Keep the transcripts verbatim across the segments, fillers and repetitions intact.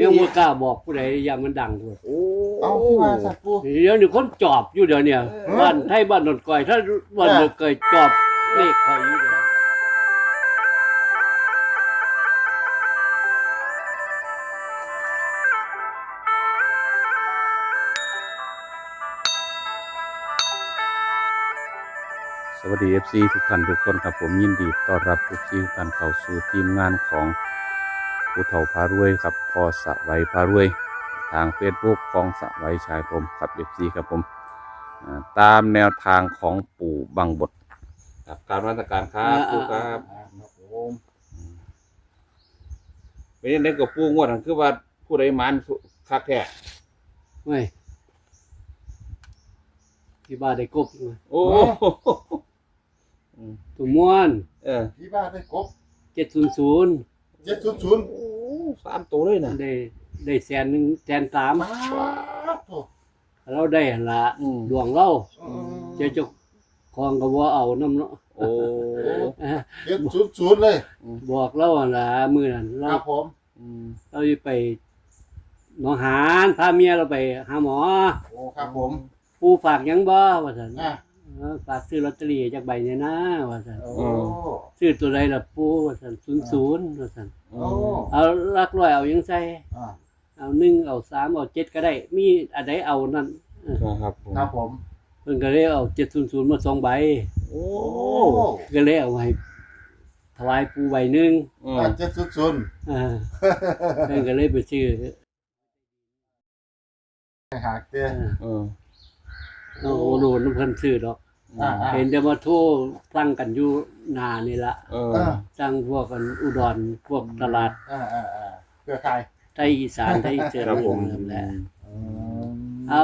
ยังบ่กล้าบอกผู้ใด ย่านมันดังโพด โอ้ เอาคือว่าซั่นปู่ เดี๋ยวนี้คนจอบอยู่เดี๋ยวเนี่ย เออ บ้านไทบ้านดอนก้อย ถ้าบ้านดอนก้อยจอบเลขข่อยอยู่เดี๋ยว สวัสดี เอฟซี ทุกท่านทุกคนครับผม ยินดีต้อนรับ เอฟซี ทุกท่านเข้าสู่ทีมงานของผู้เฒ่าพารวยครับ พ่อสวัยพารวย ทาง Facebook ของสวัยชายพรหมครับ เอฟซี ครับผม อ่า ตามแนวทางของปู่บังบดครับ กราบนมัสการครับ อ่า ปู่ครับ อ่า ครับผม เป็นจั่งใดก็ปู่ งวดนั้นคือว่าผู้ใดหมานคักแท้ เว้ย ที่บ้านได้กบ โอ้ อืม ตัวม่วน เออ ที่บ้านได้กบ เจ็ดศูนย์ศูนย์ เจ็ดศูนย์ศูนย์ โอ้ สามตัวเลยนะ ได้ ได้แสนหนึ่ง แสนสาม ป๊าดโธ่ เราได้หั่นละ อืม ดวงเรา อืม เจ้า เจ้าของก็บ่เอานำเนาะ โอ้ เจ็ดศูนย์ศูนย์เลย บอกเราหั่นละมื้อนั้น เรา ครับผม อืม เราสิไปหนองหาน พาเมียเราไปหาหมอ โอ้ ครับผม ปู่ฝากหยังบ่ ว่าซั่น อ่ะ เออ ฝากซื้อลอตเตอรี่จักใบเนี่ยนะ ว่าซั่น โอ้ ซื้อตัวใดล่ะปู่ ว่าซั่น ศูนย์ศูนย์ ว่าซั่น โอ้ เอาหลักร้อยเอาหยังใส่ อ่ะ เอาหนึ่ง เอาสาม เอาเจ็ดก็ได้ มีอันใดเอานั่น เออ ครับผม ครับผม เพิ่นก็เลยเอาเจ็ดศูนย์ศูนย์มาสองใบ โอ้ ก็เลยเอาให้ถวายปู่ใบหนึ่ง อืม อ่ะ เจ็ดศูนย์ศูนย์ อ่า เพิ่นก็เลยไปซื้อ หากเด้อ เออ เออ โอ้ โห โดนเพิ่นซื้อดอก อ่า อ่า เห็นแต่มาโทรสั่งกันอยู่หน้านี่ละ เออ เออ สั่งพวกกันอุดร พวกตลาด อ่า อ่า อ่า เครือข่าย ไทยอีสาน ไทยอีสาน ครับผม นั่นแหละ อืม เอา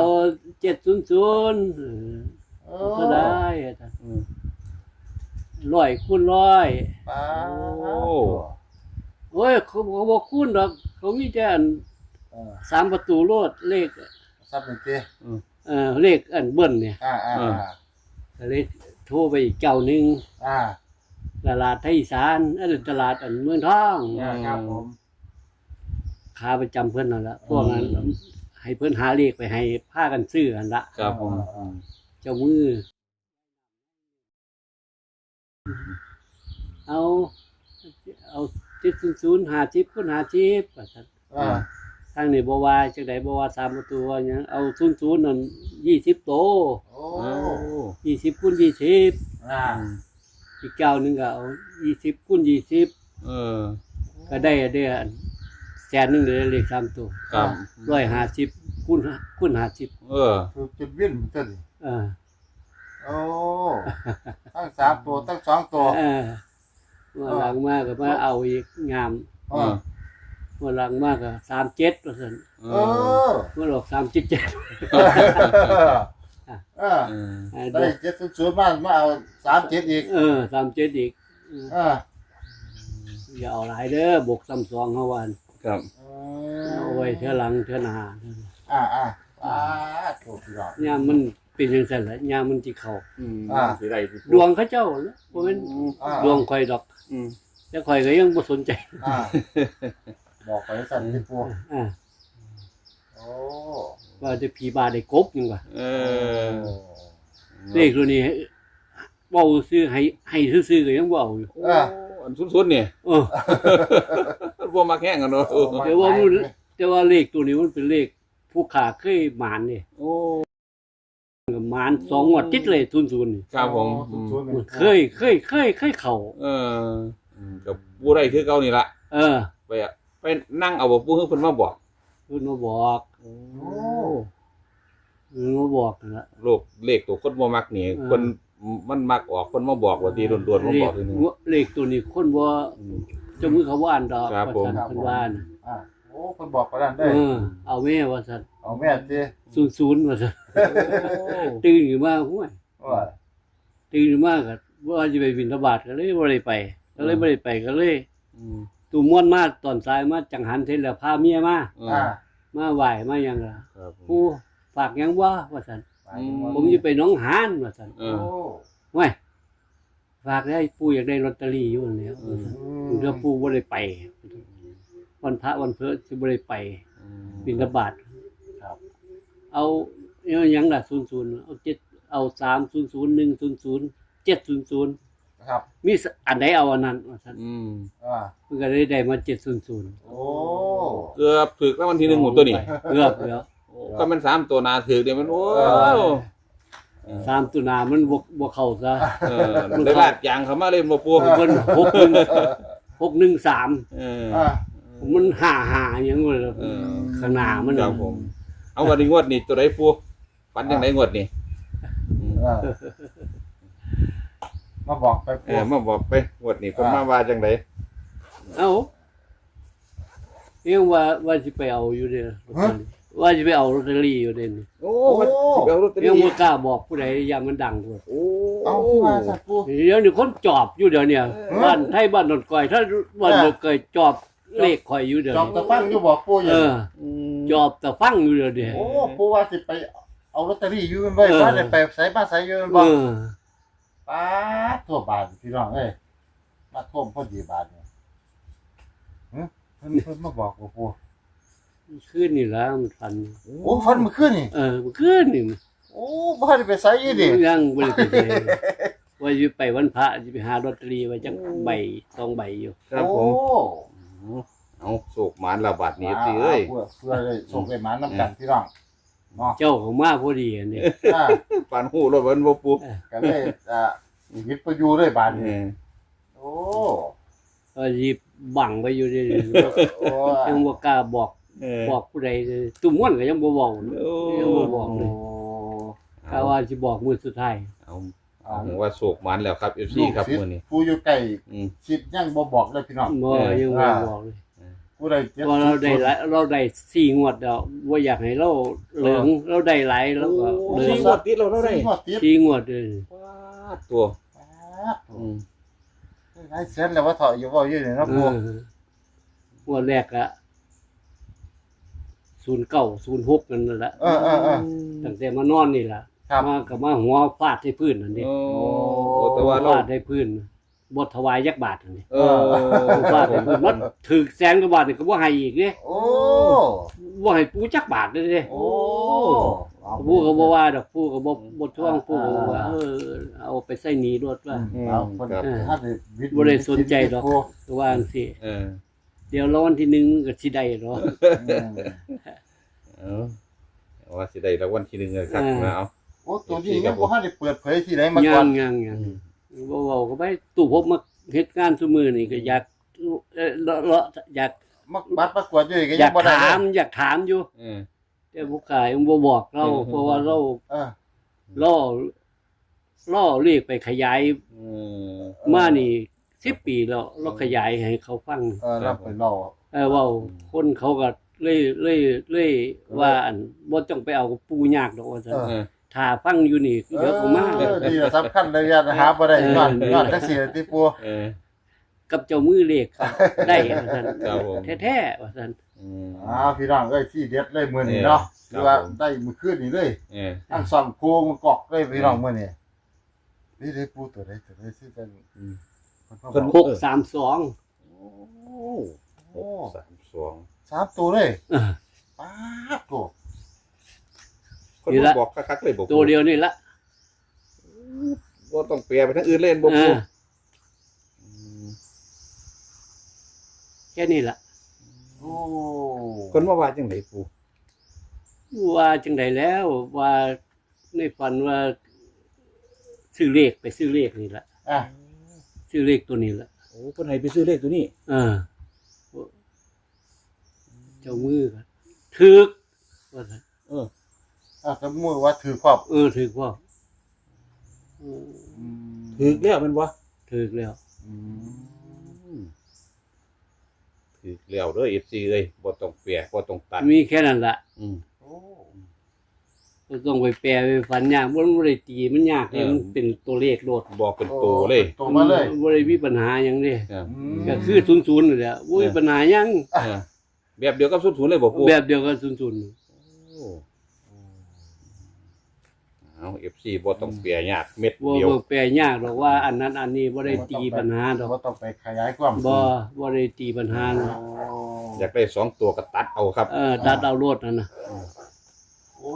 เจ็ดศูนย์ศูนย์ เออ เออ ก็ได้ อืม ร้อยคูณร้อย ป๊าด โอ้ โอ้ย เขา เขาบ่คูณดอก เขามีแต่อัน เออ สามประตูโลด เลข ซับหนึ่งเจ้ อืม เอ่อ เลขอันเบิ้ลเนี่ย อ่า อ่า เออ อ่า ก็เลยโทรไปอีกเจ้าหนึ่ง อ่า ตลาดไทยอีสาน เอ้ย ตลาดอันเมืองทอง อ่า ครับผม ขาประจำเพิ่นนั่นละ พวกนั้น อืม ให้เพิ่นหาเลขไปให้พากันซื้อหั่นละ ครับผม อ่า อ่า เจ้ามือ เอา เอา เจ็ดศูนย์ศูนย์ ห้าสิบคูณห้าสิบ ว่าซั่น อ่า ทางนี้บ่ว่าจั่งใด บ่ว่าสามประตูว่าหยัง เอา ศูนย์ศูนย์ นั่น ยี่สิบโต โอ้ ยี่สิบคูณยี่สิบ อ่า อืม อีกเจ้าหนึ่งก็เอา ยี่สิบคูณยี่สิบ เออ ก็ได้ ได้อันแสนหนึ่งเลย เลขสามตัว ครับ ร้อยห้าสิบคูณ คูณห้าสิบ เออ ถูกจุดวินมันต้น เออ โอ้ ทั้งสามตัว ทั้งสองตัว เออ เมื่อหลังมาก็มาเอาอีกงาม เออ เมื่อหลังมาก็สามเจ็ด ว่าซั่น เออ เมื่อหลอกสามเจ็ดเจ็ด เออ เออ ได้เจ็ดศูนย์ศูนย์มา มาเอาสามเจ็ดอีก เออ สามเจ็ดอีก เออ อย่าเอาหลายเด้อ บวกซ้ำสองเฮาว่าหั่น ครับ อืม เอาไว้เทื่อหลังเทื่อหน้า อ่า อ่า อ่า ถูกพี่น้อง ยามมันเป็นจั่งซั่นแหละ ยามมันสิเข้า อืม อ่า สิได้สิ ดวงเขาเจ้านะ บ่แม่น อืม อ่า ดวงข่อยดอก อืม แต่ข่อยก็ยังบ่สนใจ อ่า บอกไปสั่นที่ปู่ อ่า โอ้ ว่าแต่ผีบ้าได้กบหยังวะ เออ เลขตัวนี้ เว้าซื่อ ให้ ให้ซื่อๆก็ยังบ่เอาอยู่ โอ้ อ่า อันสุดๆนี่ เออ บ่มักแฮงอะเนาะ เออ แต่ว่ามัน แต่ว่าเลขตัวนี้มันเป็นเลขผู้ข้าเคยหมานนี่ โอ้ หมานสองงวดติดเลย ศูนย์ศูนย์ นี่ ครับผม อ๋อ ศูนย์ศูนย์ มันเคย เคย เคย เคยเข้า เออ อืม ก็บ่ได้คือเก่านี่ละ เออ ไปอะ ไปนั่งเอาบ่ปู่ เพิ่นมาบอก เพิ่นมาบอก โอ้ เพิ่นมาบอกนั่นล่ะ โลกเลขตัวคนบ่มักนี่ เออ เพิ่น มันมักออก เพิ่นมาบอกว่าติ ด่วนๆมาบอกทีนึง เลขตัวนี้คนบ่ อืม เจ้ามือเขาว่าอันดอก ครับผม ว่าซั่นเพิ่นว่าน่ะ อ่า โอ้ เพิ่นบอกปานนั้นเด้ เออ เอาแม่ว่าซั่น เอาแม่ติ ศูนย์ศูนย์ ว่าซั่น โอ้ ตื่นขึ้นมา ห้วย ว่า ตื่นขึ้นมาก็ว่าสิไปบิณฑบาตก็เลยบ่ได้ไป ก็เลย อืม บ่ได้ไป ก็เลย อืม ตู้ม่วนมาตอนสาย มาจังหันเสร็จแล้วพาเมียมา อืม อ่า มาไหว้มาหยังล่ะ ครับผม ปู่ฝากหยังบ่ ว่าซั่น อืม ผมสิไปหนองหาน ว่าซั่น เออ โอ้ ห้วย ฝากได้ ปู่อยากได้ลอตเตอรี่อยู่นั่นแหละ อืม เดี๋ยวปู่บ่ได้ไป วันพระวันเพอสิบ่ได้ไป อืม บิณฑบาต ครับ เอา เอาหยังล่ะ ศูนย์ศูนย์ เอาเจ็ด เอา สามศูนย์ศูนย์ หนึ่งศูนย์ศูนย์ เจ็ดศูนย์ศูนย์ ครับ มีอันใดเอาอันนั้น ว่าซั่น อืม อ่า เพิ่นก็เลยได้มา เจ็ดศูนย์ศูนย์ โอ้ เกือบถูกรางวัลที่หนึ่งหมดตัวนี้ เกือบแล้ว โอ้ ก็แม่นสามตัวหน้าถูกเนี่ยมัน โอ้ เออ สามตัวหน้ามันบ่ บ่เข้าซะ เออ มันเข้า ได้ลาดยางเข้ามาเลยบ่ปู่ เพิ่น หกหนึ่ง หกหนึ่งสาม เออ อ่า มันห้าห้าหยังเลย เออ ข้างหน้ามัน ครับผม เอาวันนี้งวดนี้ตัวใดปู่ ฝันจังได๋งวดนี้ อืม เออ มาบอกไป เออ ปู่ มาบอกไป งวดนี้เพิ่น อ่า มาว่าจังได๋ เอ้า ยังว่า ว่าสิไปเอาอยู่เด้ ฮะ ว่าสิไปเอาลอตเตอรี่อยู่เด้นี่ โอ้ โอ้ ว่าสิไปเอาลอตเตอรี่ ยังบ่กล้าบอกผู้ใด ย่านมันดังโพด โอ้ เอาคือว่าซั่นปู่ เดี๋ยวนี้คนจอบอยู่เดี๋ยวเนี่ย เออ บ้านไทบ้านดอนกอย ถ้าบ้านดอนกอยจอบเลขข่อยอยู่เดี๋ยวนี้ จอบตะฟังอยู่บ่ปู่ เออ อืม จอบตะฟังอยู่เดี๋ยวนี้ โอ้ ปู่ว่าสิไปเอาลอตเตอรี่อยู่แม่นบ่ เออ ว่าได้ไปไสมาไสอยู่แม่นบ่ เออ ป๊าด ทั่วบาดพี่น้องเอ้ย มาท่วมพอดีบาดนี่ หึ เพิ่น เพิ่นมาบอกบ่ปู่ คืนนี่ล่ะมันฝัน โอ้ ฝันเมื่อคืนนี่ เออ เมื่อคืนนี่ โอ้ บ่ได้ไปไสอีกนี่ ยังบ่ได้ไปไส ว่าสิไปวันพระ สิไปหาลอตเตอรี่ไว้จัก โอ้ ใบสองใบอยู่ ครับผม โอ้ เอาโชคหมานละบาดนี้ อ่า สิเอ้ย เพื่อ เพื่อได้โชคได้หมานนำกัน อืม พี่น้อง เนาะ เจ้าของมาพอดีอันนี้ อ่า ปานฮู้รถวันบ่ปู่ เออ ก็เลย อ่า หยิบไปอยู่เลยบาดนี้ เออ โอ้ ก็หยิบบังไว้อยู่เด้ โอ้ ยังบ่กล้าบอก เออ บอกผู้ใดเลย ตุ้มม่วนก็ยังบ่เว้า โอ้ ยังบ่บอกเลย โอ้ กะว่าสิบอกมื้อสุดท้าย เอา เอา เอาว่าโชคหมานแล้วครับ เอฟซี ครับ ลูกศิษย์ มื้อนี้ ผู้อยู่ใกล้ อืม ชิดยังบ่บอกเลยพี่น้อง บ่ เออ ยังบ่บอกเลย เออ ผู้ใดเจ็ด ว่าเราได้หลาย ศูนย์ เราได้สี่งวดแล้ว บ่อยากให้เราเหลิง เออ เราได้หลาย เราก็ โอ้ เหลิง สี่งวดติดแล้วเราได้ สี่งวดติด สี่งวดเลย ป๊าดตัว ป๊าดตัว อืม หลายแสนแล้วว่าเถาะ อยู่เว้าอยู่นี่เนาะปู่ เออ งวดแรกอะ ศูนย์เก้า ศูนย์หก นั่นแหละ เออ เออ เออ ตั้งแต่มานอนนี่ล่ะ ครับ มาก็มาหัวฟาดใส่พื้นนั่นเด้ โอ้ โอ้ แต่ว่าเรา ฟาดใส่พื้น บ่ถวายจักบาทนั่นเด้ เออ ฟาดใส่พื้น มันถืกแสนกว่าบาทนี่ก็บ่ให้อีกเด้ โอ้ บ่ให้ปู่จักบาทเลยเด้ โอ้ ปู่ก็บ่ว่าดอก ปู่ก็บ่ บ่ทวง ปู่ก็ว่า อ่า เออ เอาไปใส่หนี้โลดว่า อืม เอาคน ครับ ถ้าได้วิทย์ บ่ได้สนใจดอก ปู่ ก็ว่าจังซี่ เออ เดี๋ยวรางวัลที่หนึ่งมันก็สิได้ดอก อืม เออ ว่าสิได้รางวัลที่หนึ่งเลยครับ เออ นะ เอา โอ้ ตัวนี้ยังบ่ทันได้เปิดเผยที่ไหนมาก่อน ยัง ยัง ยัง อืม บ่เว้าก็ไป ตู้ผมมาเฮ็ดงานซุมื้อนี่ก็อยาก เอ่อ เลาะ เลาะ อยาก มาบัตรมากวดอยู่นี่ก็ อ ยั ยาง ก บ่ได้ ถาม เลย อยากถามอยู่ เออ แต่ผู้ขายมันบ่บอกเรา อืม เพราะว่าเรา เออ รอ รอเลขไปขยาย อืม มานี่สิบปีแล้ว เราขยายให้เขาฟัง เออ ครับ เราไปเล่า เออ เว้า อืม คนเขาก็เลย เลย เลย ก็เลย ว่า อัน บ่ต้องไปเอากับปู่ยากดอก ว่าซั่น เออ เออ ถ้าฟังอยู่นี่ เดี๋ยวก็มา เออ นี่ล่ะสำคัญเลย ย่านหาบ่ได้ เออ ย้อน ย้อนจังซี่ล่ะติปู่ เออ กับเจ้ามือเลขได้ ว่าซั่น ครับผม แท้ๆ ว่าซั่น อืม อ่า พี่น้องเอ้ย ที่เด็ดเลยมื้อนี้เนาะ เออ ครับผม คือว่าได้มื้อคืนนี้เลย เออ ทั้งสองโค้งกอกเลยพี่น้อง เออ มื้อนี้ นี่ได้ปู่ตัวใด ตัวใดที่กัน อืม เพิ่นมาบอก หกสามสอง โอ้ โอ้ หกสามสอง สามตัวเลย เออ ป๊าดโธ่ เพิ่น นี่ละ มาบอกคักๆเลยบ่ปู่ ตัวเดียวนี่ละ บ่ต้องแปลไปทางอื่นเลยบ่ปู่ เออ อืม แค่นี้ละ โอ้ เพิ่นมาว่าจังไดปู่ ว่าจังไดแล้ว ว่าในฝันว่า ซื้อเลข ไปซื้อเลขนี่ละ อ่ะ ซื้อเลขตัวนี้ละ โอ้ เพิ่นให้ไปซื้อเลขตัวนี้ เออ เจ้ามือก็ถืก ว่าซั่น เออ อ่ะ เจ้ามือว่าถืกพร้อม เออ ถืกพร้อม อืม อืม ถืกแล้วแม่นบ่ ถืกแล้ว อืม ถืกแล้วเด้อ เอฟซี เอ้ย บ่ต้องแปล บ่ต้องตัด มีแค่นั้นล่ะ อืม โอ้ บ่ต้องไปแปลไปฝันยาก บ่ บ่ได้ตีมันยากเด้ เออ มันเป็นตัวเลขโลด บอกเป็นตัวเลย โอ้ เป็นตัวมาเลย อืม บ่ได้มีปัญหาหยังเด้ ครับ อืม ก็คือศูนย์ศูนย์นั่นแหละ บ่มี เออ ปัญหาหยัง เออ แบบเดียวกับศูนย์ศูนย์เลยบ่ปู่ แบบเดียวกับศูนย์ศูนย์ โอ้ อื เอา เอฟซี บ่ต้องแปลยาก เม็ด บ่ เดียว บ่แปลยากดอกว่าอันนั้นอันนี้บ่ได้ตีปัญหาดอก บ่ต้องไปขยายความ บ่ บ่ได้ตีปัญหาดอก โอ้ อยากได้สองตัวก็ตัดเอาครับ เออ ตัดเอาโลดนั่นน่ะ โอ้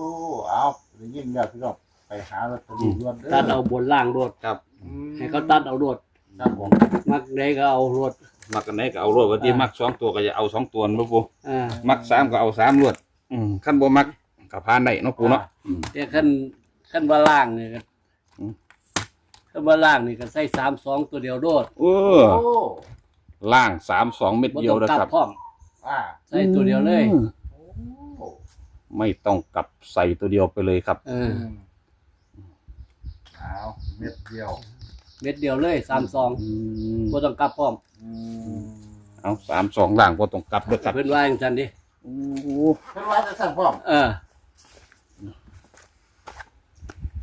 เอา ได้ยินแล้วพี่น้อง ไปหาลอตเตอรี่ด่วนเด้อ ตัดเอาบนล่างโลด ครับ อืม ให้เขาตัดเอาโลด ครับผม มักใดก็เอาโลด มักอันใดก็เอาโลด ว่าติ อ่า มักสองตัวก็อย่าเอาสองตัวนั่นบ่ปู่ อ่า มักสามก็เอาสามโลด อืม คันบ่มักก็ผ่านได้เนาะปู่เนาะ อ่า อืม แต่คัน คันว่าล่างนี่ก็ อืม คันว่าล่างนี่ก็ใส่สามสองตัวเดียวโลด เออ โอ้ ล่างสามสองเม็ดเดียวนะครับ บ่ต้องกลับพร้อม อ่า ใส่ตัวเดียวเลย อืม โอ้ ไม่ต้องกลับ ใส่ตัวเดียวไปเลยครับ เออ อืม เอา เม็ดเดียว เม็ดเดียวเลย สามสอง อืม บ่ต้องกลับพร้อม อืม เอา สามสอง ล่างบ่ต้องกลับเด้อครับ เพิ่นว่าจังซั่นเด้ โอ้ เพิ่นว่าจังซั่นพร้อม เออ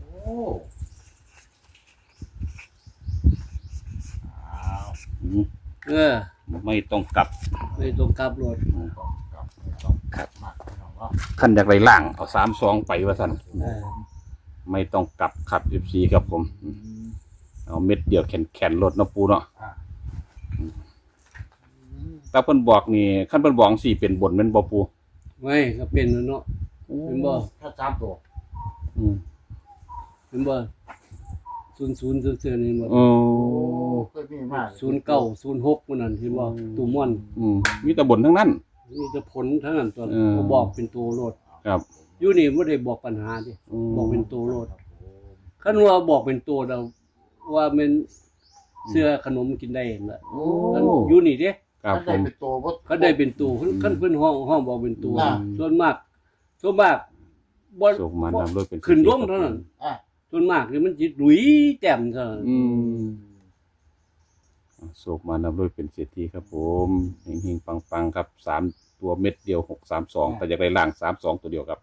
โอ้ อ้าว อืม เออ ไม่ต้องกลับ ไม่ต้องกลับโลด อืม ครับ มากพี่น้องเนาะ คันอยากได้ล่าง เอาสามสองไปว่าซั่น เออ ไม่ต้องกลับครับ เอฟซี ครับผม อืม เอาเม็ดเดียวแข็งๆโลดเนาะปู่เนาะ อ่า แต่เพิ่นบอกนี่ คันเพิ่นบอกจังซี่เป็นบนแม่นบ่ปู่ ไม่ ก็เป็นแล้วเนาะ โอ้ เห็นบ่ ถ้าสามตัว อืม เห็นบ่ ศูนย์ศูนย์ ซื่อๆ นี่เห็นบ่ โอ้ โอ้ เคยมีมา ศูนย์เก้า ศูนย์หก มื้อนั้น เห็นบ่ อืม ตู้ม่วน อืม มีแต่บนทั้งนั้น มีแต่ผลทั้งนั้นตัว เออ บ่บอกเป็นตัวโลด ครับ อยู่นี่บ่ได้บอกปัญหาเด้ อืม บอกเป็นตัวโลด คันว่าบอกเป็นตัวแล้ว ว่าแม่นเสื้อขนมกินได้นั่นล่ะ โอ้ คันอยู่นี่เด้ ครับผม คันได้เป็นตัวบ่ คันได้เป็นตัว คัน อืม คันเพิ่นฮ้อง ฮ้องบอกเป็นตัว อ่า ส่วนมาก ส่วนมาก บ่ โชคมานำรวยเป็น ขึ้นลงเท่านั้น อ่ะ ส่วนมากนี่มันสิหลุยแต้มเท่านั้น อืม โชคมานำรวยเป็นเศรษฐีครับผม เฮงๆ ปังๆ ครับ สามตัวเม็ดเดียว หกสามสอง อ่ะ แต่อยากได้ล่าง สามสอง ตัวเดียวครับ